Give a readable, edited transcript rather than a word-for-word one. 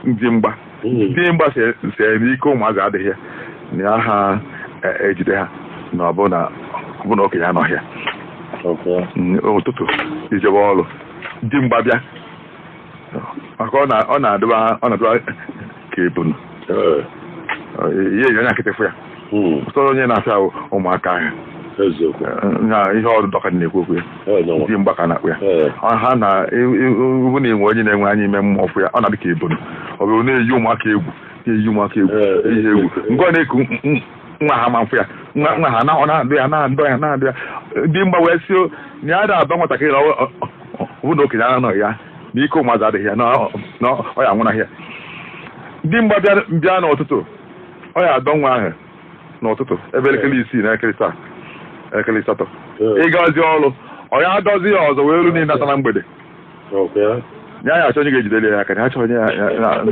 Ndị mgba ndị mgba si n'ike ụmụazị adịghị ya na ya ha ejide ha na ọbụna okenye anọghị ya. Ụtụtụ ijebe ọrụ, di mgba bịa maka ọ na-adịba ka ebunu ihe enyi anya nkịtị fụ ya. Ụtọrọ onye na-afịa ahụ ụmụaka ahụ ihe ọrụ dọka na-ekwu okwu ya, di mgba ka na-akpụ ya. Ha na ibu na-enwe onye na-enwe anya ime mmụọ fụ ya, ọ na-adị ka ebunu. Ọ bụrụ na-eyi ụmụaka egwu, na-eyi ụmụaka egwu ihe egwu nke ọ na-eku nwa ha ma mfụ ya, nwa ha ọ na-adụ ya, na-adọ ya, na-adụ ya. Di mgba wee sị na ya da-aba nwatakịrị na ọ bụ na okenye anọghị ya na ike ụmụazị adịghị ya na ọ ya anwụnaghị ya. Di mgba bịa n'ụtụtụ, ọ ya adọ nwa ahụ n'ụtụtụ ebe 6 na 7, 8. Ịgazi ọrụ, ọ ya adọzi ya ọzọ wee ru niile nata na mgbede. Ya achọ onye ga-ejidere ya aka, ya achọ onye.